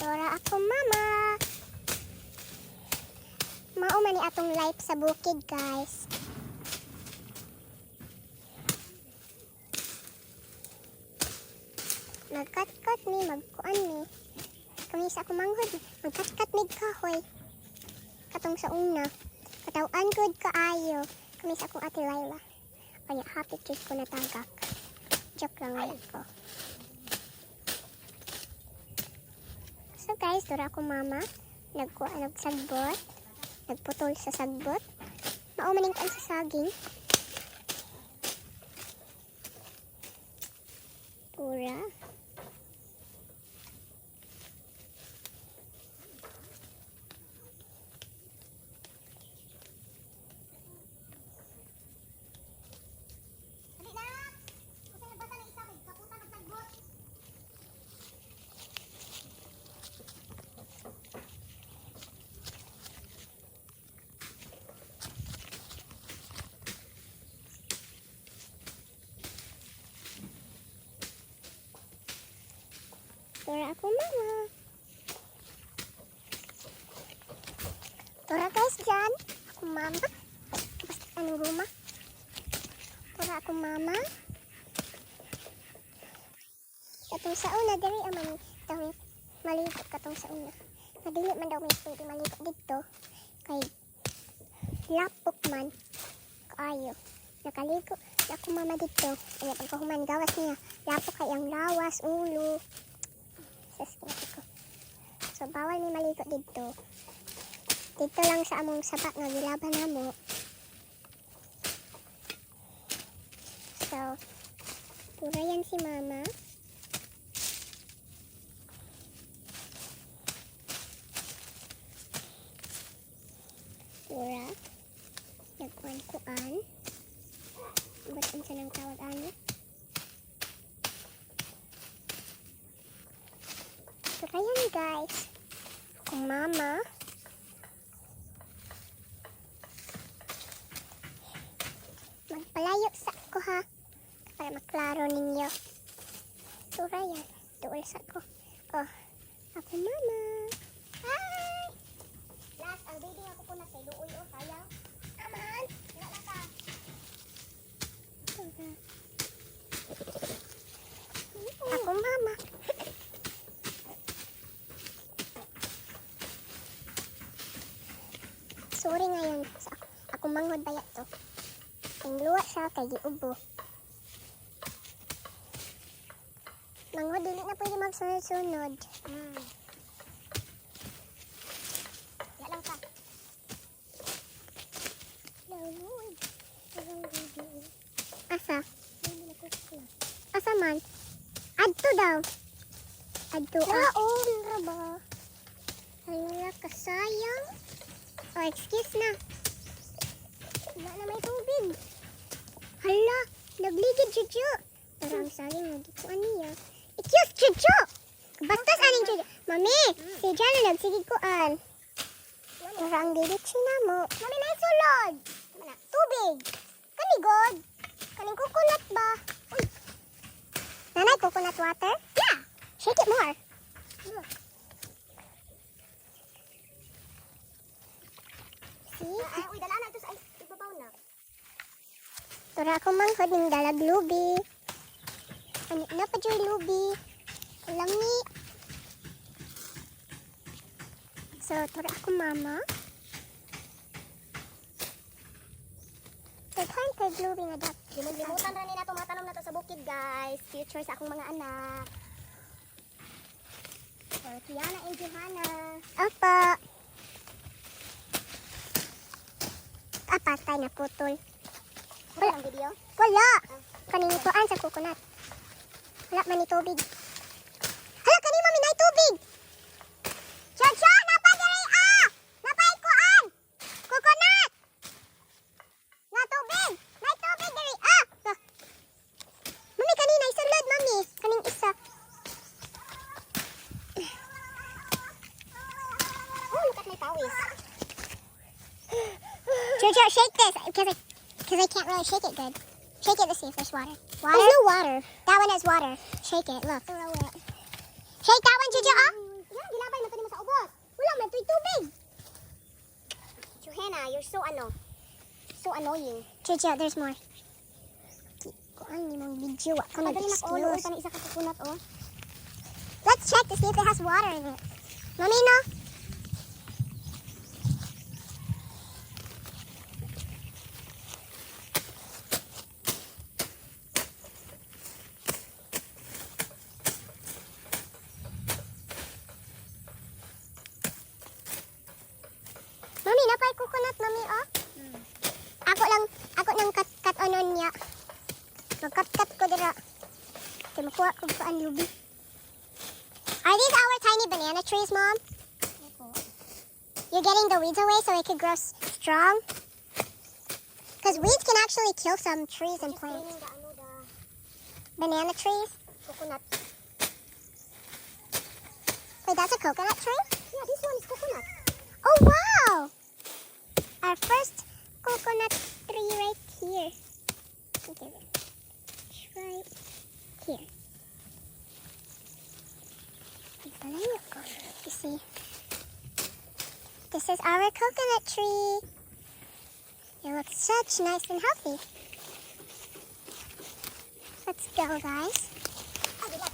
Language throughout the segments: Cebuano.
Tora ako mama. Mao man ni atong life sa bukid, guys. Magkat-kat mi, magkuan mi. Kami sa akong manghod, magkat-kat mi kahoy. Katong sa una. Katawan good kaayo. Kami sa akong Ate Laila. Kanya happy trip ko natagak. Joke lang, wala ko. So guys, tura ako mama. Nagkuha, nagsagbot. Nagputol sa sagbot. Mao maning kuan sa saging. Tura. Dali na! Kasi nagbasa ng isa, kay kaputan nagsagbot. Tura ako mama. Tura guys dyan. Ako mama. Basta anong guma. Tura ako mama. Katong sa una, diri aman daw maligo katong sa una. Nadili man daw may pwede maligo dito. Kay lapok man. Kaayo. Nakaligo ako mama dito. Kaya pagkahuman gawas niya, lapok kay ang lawas, ulo. Sa ko. So, bawal mi maligo dito. Dito lang sa among saba nga gilaban namo. So, pura yan si mama. Pura. Nagkuan-kuan. Ba't unsa nang tawag ani? Pura yan, guys. Akong mama. Magpalayo sa ko ha. Para maklaro ninyo. Tura yan. Duol sa ko. Oh, ako mama. Hi! Last, ang baby nga kukunat kay luoy oh, sayang. Aman! Wala lang ka. Tura. Ako mama. Sorry ngayon. Sa ako, ako manghod baya to. Ang luwa siya kay giubo. Manghod, dili na pwede magsunod-sunod. Wala lang ka. Lawod. Asa? Asa man? Adto daw. Adto ah. Naon ra ba? Hala, kasayang. Oh, excuse na. Wala na may tubig. Hala, nagligid Juju. Pero ang saging nagikuan niya. Excuse, Juju! Bastos aning Juju. Mami, si Jana nagsigig kuan. Pero ang diditsi na mo. Mami, may sulod. Tubig. Kani god. Kaning coconut ba? Uy. Nanay, coconut water? Yeah. Shake it more. Look. See? Ay, uy, dala na ito sa ay, ibabaw na. Tura ako manghod ning dalag lubi. Ano na pa dyan lubi? Lami. So, tura ako mama. Daghan kay lubi nga dap. Limot-limutan ra ni nato mga tanom nato sa bukid, guys. Future sa akong mga anak. For Kiana and Johanna. Opo. Ah, patay na putol. Wala ang video. Wala. Kaning kuan sa coconut. Wala man ni tubig. Hala, kani mami nay tubig. Cha napa diri ah. Napay kuan. Coconut. Na tubig. Nay tubig diri ah. Ah. Mami, kani nay sulod, mami. Kaning isa. Oh, look at my pawis. Jojo, shake this because I can't really shake it good. Shake it to see if there's water. Water? There's no water. That one has water. Shake it. Look. Throw it. Shake that one, Jojo. Ah. Yeah, gilabay Uy, tubig! Johanna, you're so ano, so annoying. Chucha, there's more. Kuan ni mong video, wa ka Padali nak, oh, luoy mag-excuse. pa ni isa ka coconut, oh. Let's check to see if it has water in it. Mommy, no? Mami, naa pay coconut, mami, oh. Ako lang, ako nang cut-cut onon niya. Mag-cut-cut ko dira. Kay makuha ko kuan lubi. Are these our tiny banana trees, Mom? You're getting the weeds away so it could grow strong? Because weeds can actually kill some trees and Just plants. cleaning the ano, the Banana trees? Coconut. Wait, that's a coconut tree? Yeah, this one is coconut. Oh, wow! Our first coconut tree right here. Okay, right here. You see? This is our coconut tree. It looks such nice and healthy. Let's go, guys. Ah, dilat.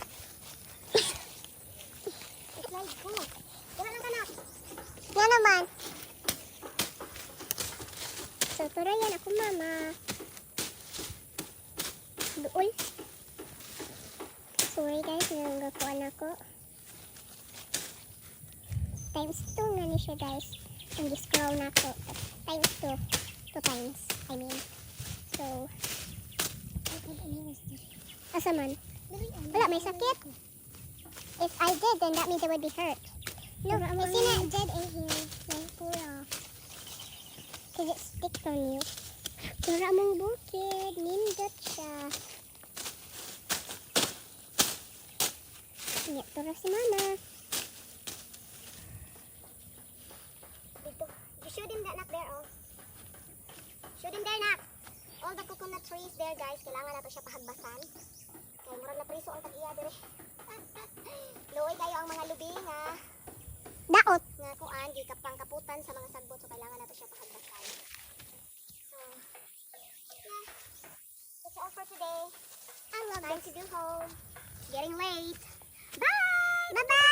Slide ko. Wala lang kanak. Nga naman. So, turayan ako, mama. Duol. Sorry, guys. Nanggakuan ako. Times 2 na ni siya, guys. Ang scroll na ako. Times 2. 2 times, I mean. So, asa man? Wala, may sakit. If I did, then that means it would be hurt. No, I seen it dead in here. Like, pura. 'Cause it sticks on you. Pura mong bukid. Nindot siya. Nya, tura si mama. Dito. You show them that, nak, there, oh. Show them there, nak. All the coconut trees there, guys. Kailangan nato siya pahagbasan. Kay murag na priso ang tag-iya dire. Luoy kayo ang mga lubi nga Daot. Nga kuan gi pangkaputan sa mga sagbot, so kailangan nato siya pahagbasan. So, yeah. That's all for today. I love Time this. to go home. It's getting late. Bye! Bye-bye!